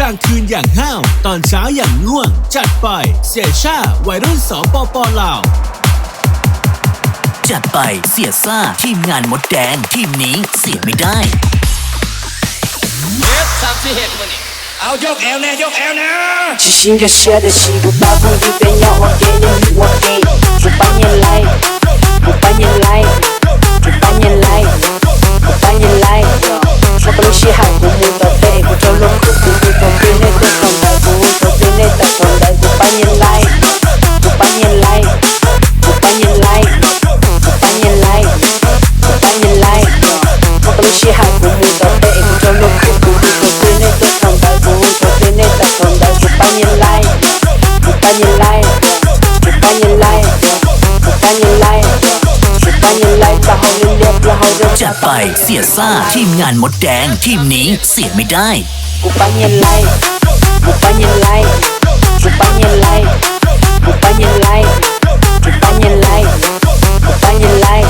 กลางคืนอย่างห้าว ตอนเช้าอย่างง่วง จัดไป เสียซ่า วัยรุ่น สปป ลาว จัดไป เสียซ่า ทีมงานมดแดง ทีมนี้เสียไม่ได้ Tsis sib nkag siab tiam sis kuv pab phooj ywg peb nyob ua ke yeej yus ua ke. Kuv pab nyiaj laij, kuv pab nyiaj laij, kuv pab nyiaj laij, kuv pab nyiaj laij. Txhob koj lub sij hawm kuv mus tom teb es kuv rau luag khwb kuv mus thaum twg nej tuaj thaum ntawd, kuv mus thaum twg nej tawm thaum ntawd. Kuv pab nyiaj laij, kuv pab nyiaj laij, kuv pab nyiaj laij, kuv pab nyiaj laij, kuv pab nyiaj laij. Txhob koj lub sij hawm kuv mus tom teb es kuv rau luag khwb kuv mus thaum twg nej tuaj thaum ntawd, kuv mus thaum twg nej tawm thaum ntawd. Kuv pab nyiaj laij, kuv pab nyiaj laij, kuv pab nyiaj laij, kuv pab nyiaj laij, kuv pab nyiaj laij. Tau hau liab liab plaub hau zaj zaj pab เสียซ่า ทีมงานมดแดง ทีมนี้เสียไม่ได้ Kuv pab nyiaj laij, kuv pab nyiaj laij, kuv pab nyiaj laij, kuv pab nyiaj laij, kuv pab nyiaj laij, kuv pab nyiaj laij.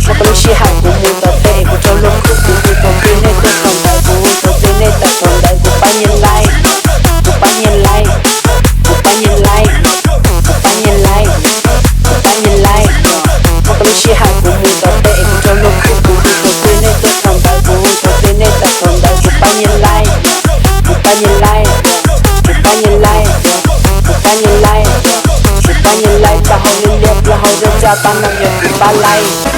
Txhob koj lub sij hawm kuv mus tom teb es kuv rau luag khwb kuv mus thaum twg nej tuaj thaum ntawd, kuv mus thaum twg nej tawm thaum ntawd. Kuv pab nyiaj laij, kuv pab nyiaj laij, kuv pab nyiaj laij, kuv pab nyiaj laij, kuv pab nyiaj laij. Txhob koj lub sij hawm kuv mus tom teb es kuv rau luag khwb kuv mus thaum twg nej tuaj thaum ntawd, kuv mus thaum twg nej tawm thaum ntawd. Kuv pab nyiaj laij, kuv pab nyiaj laij, kuv pab nyiaj laij, kuv pab nyiaj laij, kuv pab nyiaj laij. Tau hau liab liab plaub hau zaj zaj pab no yog kuv pab laij.